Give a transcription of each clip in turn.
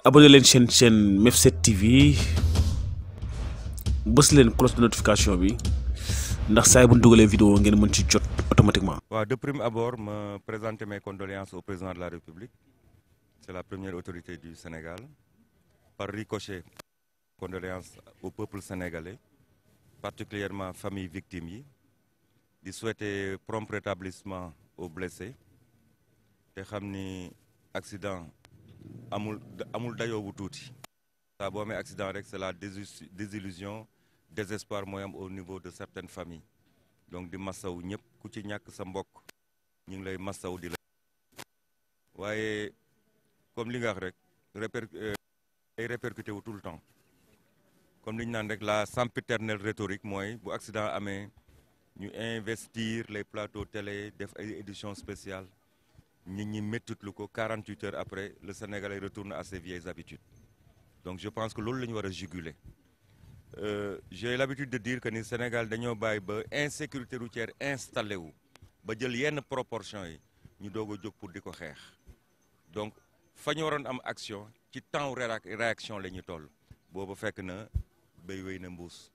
abonné leen chaîne MEF7 TV bës leen cloche de notification bi ndax saa bu ñu dugalee vidéo ngeen mën ci jot automatiquement. waaw de prime abord me présenter mes condoléances au président de la République. C'est la première autorité du Sénégal. Par ricochet, condoléances au peuple sénégalais, particulièrement famille victimes yi di souhaiter prompt rétablissement aux blessés te xam ni accident amul dayoo bu tuuti. saa boo amee accident rek c'est la désillusion désespoir mooy am au niveau de certaines familles donc di massaw ñëpp ku ci ñàkk sa mbokk ñu ngi lay massaw di la waaye comme li nga wax rek ay répercuté wu tout le temps comme li ñu naan rek la sempiternelle rhétorique mooy bu accident amee ñu investir les plateaux télé def ay éditions spéciales nit ñi méttitlu ko 48 heures après le Sénégalais retourne à ses vieilles habitudes. Donc je pense que loolu la ñu war a juguler j'ai l'habitude de dire que ni Sénégal dañoo bàyyi ba insécurité routière installé wu ba jël yenn proportions yi ñu doog a jóg pour di ko xeex donc fa ñu waroon am action ci temps réaction la ñu toll boobu fekk na béy wéy na mbuus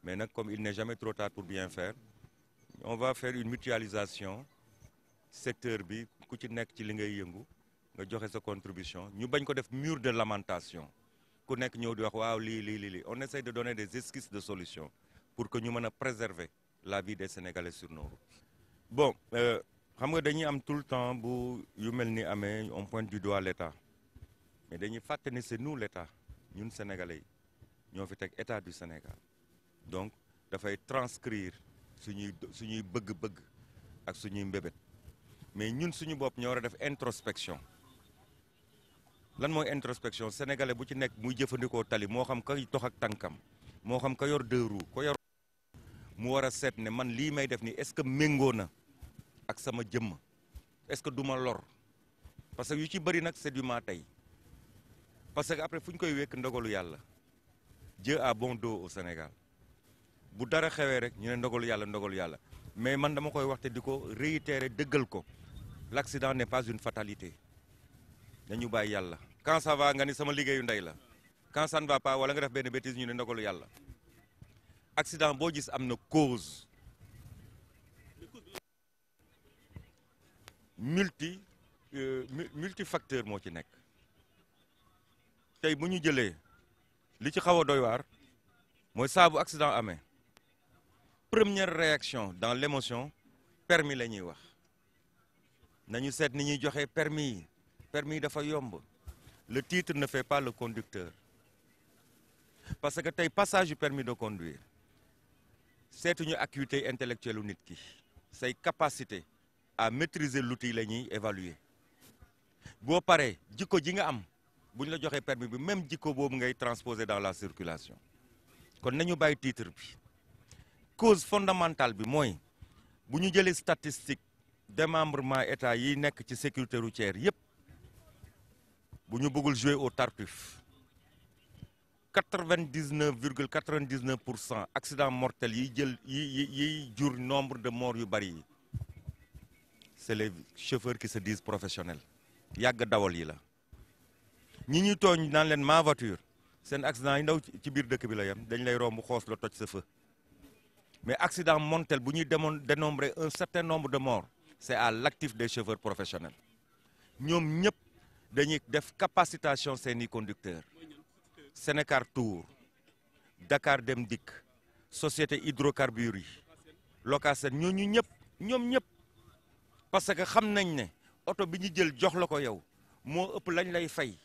mais nag comme il n'est jamais trop tard pour bien faire on va faire une mutualisation secteur bi ku ci nekk ci li ngay yëngu nga joxe sa contribution ñu bañ ko def mur de lamentation ku nekk ñëw di wax waaw lii on essaie de donner des esquisses de solutions pour que ñu mën a préserver la vie des Sénégalais sur nos routes. Bon xam nga dañuy am tout le temps bu yu mel ni amee on pointe du doigt l'État mais dañuy fàtte ni c'est nous l'État ñun Sénégalais yi ñoo fi teg État du Sénégal donc dafay transcrire suñuy bëgg-bëgg ak suñuy mbébét mais ñun suñu bopp ñoo war a def introspection. lan mooy introspection sénégalais bu ci nekk muy jëfandikoo tali moo xam ka dox ak tànkam moo xam ka yor deux roues ko yor mu war a seet ne man lii may def nii est-ce que méngoo na ak sama jëmm est-ce que du ma lor parce que yu ci bëri nag c'est du maa tey parce que après fu ñu koy wekk ndogalu yàlla Dieu a bon dos au Sénégal bu dara xewee rek ñu ne ndogalu yàlla mais man dama koy wax te di ko réitérer dëggal ko l'accident n'est pas une fatalité dañu bàyyi yàlla quand ça va nga ni sama liggéeyu ndey la quand ça ne va pas wala nga def benn bêtise ñu ne ndogalu yàlla accident boo gis am na cause multifacteur moo ci nekk tey bu ñu jëlee li ci xaw a doy waar mooy saa bu accident amee première réaction dans l'émotion permis la ñuy wax nañu seet ni ñuy joxe permis yi dafa yomb le titre ne fait pas le conducteur parce que tey passage yu permis de conduire seetuñu acuité intellectuelle u nit ki say capacité à maîtriser l'outil la ñuy évaluer boo paree jikko ji nga am bu ñu la joxee permis bi même jikko boobu ngay transposer dans la circulation kon nañu bàyyi titre bi cause fondamentale bi mooy bu ñu jëlee statistique démembrement état yi nekk ci sécurité routière yépp bu ñu bëggul jouer au tartuffe 99,99% accident mortel yi yiy jur nombre de morts yu bari yi c'est les chauffeurs qui se disent professionnels yàgg dawal yi la ñi ñuy tooñ naan leen ma voiture seen accident yi ndaw ci biir dëkk bi la yem dañ lay romb xoos la toj sa feu mais accident mortel bu ñuy dénombrer un certain nombre de morts c'est à l'actif des chauffeurs professionnels ñoom ñëpp dañuy def capacitation seeni conducteurs Sénécar Tour Dakar Dem Dikk société hydrocarbures yi Locasen ñoom ñëpp parce que xam nañ ne oto bi ñu jël jox la ko yow moo ëpp lañ lay fay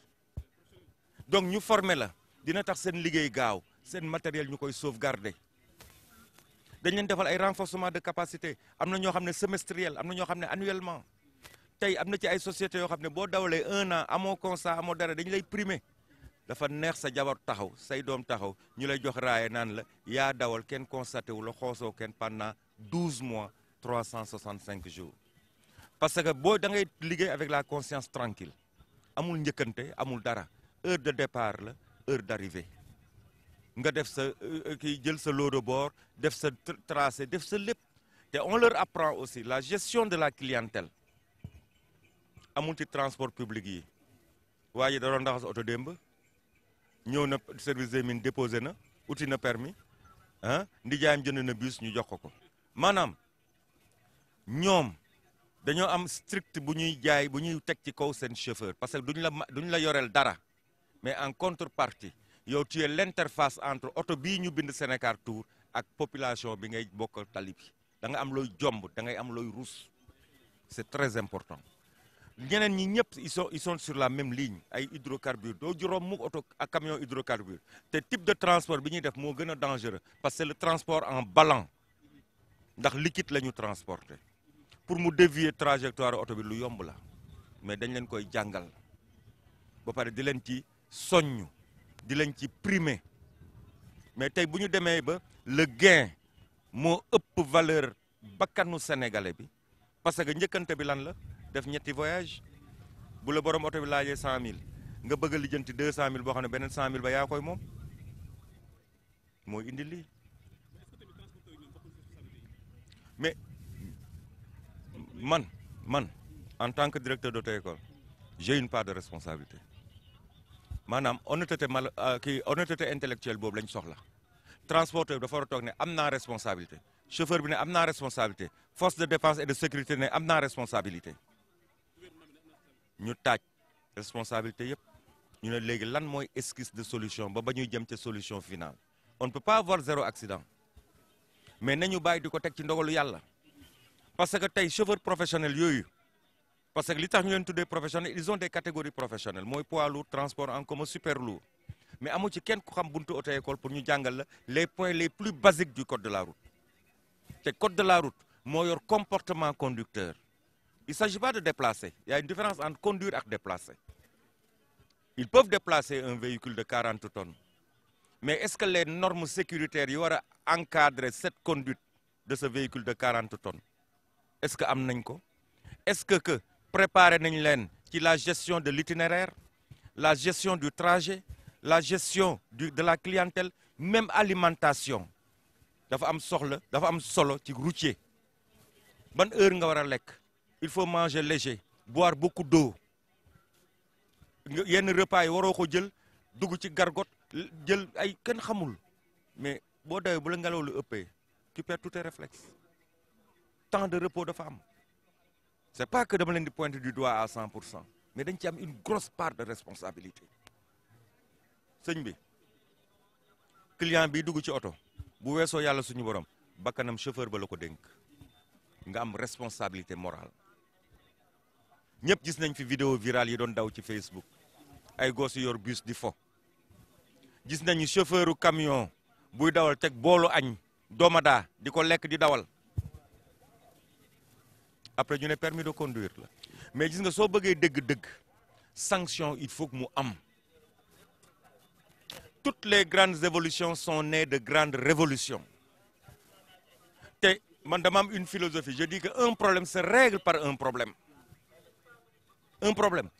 donc ñu former la dina tax seen liggéey gaaw seen matériel ñu koy sauvegarder dañ leen defal ay renforcement de capacité am na ñoo xam ne semestriel am na ñoo xam ne annuellement tey am na ci ay sociétés yoo xam ne boo dawalee 1 an amoo constat amoo dara dañu lay primer dafa neex sa jabar taxaw say doom taxaw ñu lay jox raaye naan la yaa dawal kenn constaté wu la xoosoo kenn pendant 12 mois 365 jours parce que boo da ngay liggéey avec la conscience tranquille amul njëkkante amul dara heure de départ la heure d'arrivée nga def sa kii jël sa lot de bord def sa tracé def sa lépp te on leur apprend aussi la gestion de la clientèle amul ci transport public yi waa ji da doon raxas oto démb ñëw na service des mines déposé na uti na permis ah ndijaayam jënd na bus ñu jox ko maanaam ñoom dañoo am strict bu ñuy jaay bu ñuy teg ci kaw seen chauffeur parce que duñ la yoreel dara mais en contrepartie yow tu es l'interface entre oto bii ñu bind Sénécar Tour ak population bi ngay bokk tali bi da nga am looy jomb da ngay am looy ruus c'est très important ñeneen ñi ñëpp ils sont sur la même ligne ay hydrocarbures doo juróom mu oto ak camion hydrocarbures te type de transport bi ñuy def moo gën a dangereux parce que c'est le transport en ballon ndax liquide la ñu transporter pour mu dévier trajectoire oto bi lu yomb la mais dañ leen koy jàngal ba pare di leen ci soññ di leen ci primer mais tey bu ñu demee ba le gain moo ëpp valeur bakkanu sénégalais bi parce que njëkkante bi lan la def ñetti voyage bu la borom oto bi laajee 100000 nga bëgg a lijjanti 200000 boo xam ne beneen 100000 ba yaa koy moom mooy indi lii mais man en tant que directeur d'auto-école j'ai une part de responsabilité maanaam honnêteté intellectuelle boobu lañ soxla transporteur dafa war a toog ne am naa responsabilité chauffeur bi ne am naa responsabilité force de défense et de sécurité ne am naa responsabilité ñu taaj responsabilité yëpp ñu ne léegi lan mooy esquisse de solution ba ñuy jëm ca solution finale on ne peut pas avoir 0 accident mais nañu bàyyi di ko teg ci ndogalu yàlla parce que tey chauffeur professionnel yooyu parce que li tax ñu leen tuddee professionnel ils ont des catégories professionnelles mooy poids lourd transport en commun super lourd mais amu ci kenn ku xam buntu auto-école pour ñu jàngal la les points les plus basiques du code de la route te code de la route moo yor comportement conducteur il s'agit pas de déplacer il y a une différence entre conduire ak déplacer ils peuvent déplacer un véhicule de 40 tonnes mais est-ce que les normes sécuritaires yi war a encadrer cette conduite de ce véhicule de 40 tonnes est-ce que am nañ ko est-ce que préparer nañ leen ci la gestion de l'itinéraire la gestion du trajet la gestion de la clientèle même alimentation dafa am solo ci routier ban heure nga war a lekk il faut manger léger boire beaucoup d'eau yenn repas yi waroo ko jël dugg ci gargote jël ay kenn xamul mais boo dawee bu la ngelaw lu ëppee tu perds tous tes réflexes temps de repos dafa am c'est pas que dama leen di pointer du doigt à 100% mais dañ ci am une grosse part de responsabilité sëñ bi client bi dugg ci oto bu weesoo yàlla suñu borom bakkanam chauffeur ba la ko dénk nga am responsabilité morale ñëpp gis nañ fi vidéo virale yi doon daw ci Facebook ay gosses yor bus di fo gis nañu chauffeuru camion buy dawal teg boolu añ domadaa di ko lekk di dawal après ñu ne permis de conduire la mais gis nga soo bëggee dëgg-dëgg sanction il faut que mu am toutes les grandes évolutions sont nées de grandes révolutions te man dama am une philosophie je dis que un problème se règle par un problème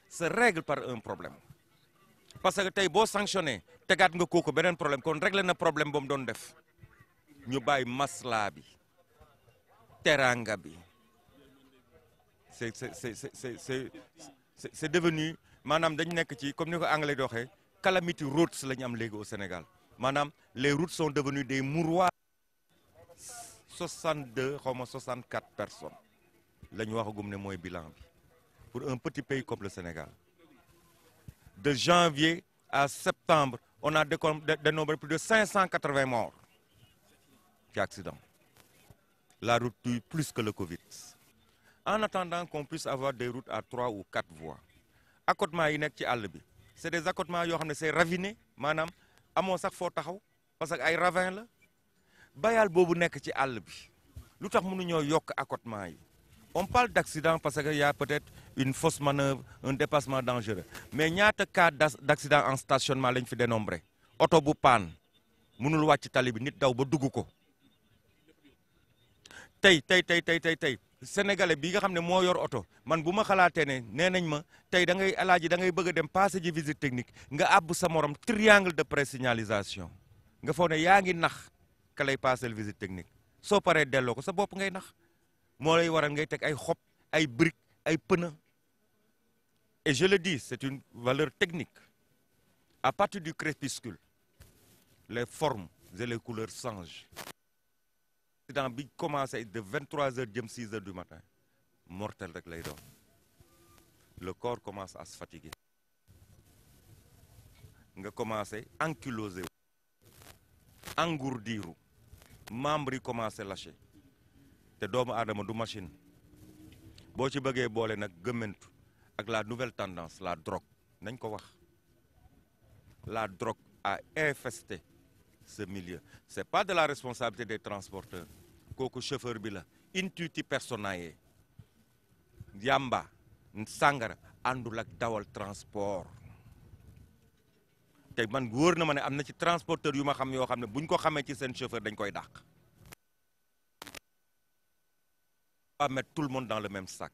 se règle par un problème parce que tey boo sanctionné tegaat nga kooku beneen problème kon réglé na problème ba mu doon def ñu bàyyi masla bi teranga bi c'est devenu maanaam dañ nekk ci comme ni ko anglais di waxee calamity roads la ñu am léegi au Sénégal maanaam les routes sont devenues des mouroirs 62 xaw ma 64 personnes la ñu waxagum ne mooy bilan bi pour un petit pays comme le Sénégal de janvier à septembre on a dénombré plus de 580 morts ci accident la route tue plus que le Covid en attendant qu'on puisse avoir des routes à 3 ou 4 voies accotements yi nekk ci àll bi c'est des accotements yoo xam ne c'est raviné maanaam amoo sax foo taxaw parce que ay ravin la bayal boobu nekk ci àll bi lu tax mënuñoo yokk accotements yi on parle d'accident parce que y a peut-être une fausse manœuvre un dépassement dangereux mais ñaata cas d'accident en stationnement lañ fi dénombré oto bu paan mënul wàcc tali bi nit daw ba dugg ko tey sénégalais bi nga xam ne moo yor oto man bu ma xalaatee ne nee nañ ma tey da ngay alaaji da ngay bëgg a dem passer ji visite technique nga àbb sa morom triangle de présignalisation nga foog ne yaa ngi nax ka lay passer visite technique soo paree delloo ko sa bopp ngay nax moo lay waral ngay teg ay xob ay briques ay pneu Et je le dis, c'est une valeur technique. À partir du crépuscule, les formes et les couleurs changent. Dans bi commencé de 23h jëm 6h du matin mortel rek lay doon. Le corps commence à se fatiguer. Nga commencé ankyloser, engourdiru, membres yi commencé lâcher. Te doomu aadama du machine. Boo ci bëggee boole nag gëmmentu ak la nouvelle tendance, la drogue nañ ko wax. La drogue a infesté ce milieu. C'est pas de la responsabilité des transporteurs. Kooku chauffeur bi la intuiti personae. Yamba sàngara àndul ak dawal transport. Te man wóor na ma ne am na ci transporteur yu ma xam yoo xam ne buñ ko xamee ci seen chauffeur dañ koy dàq. On va mettre tout le monde dans le même sac.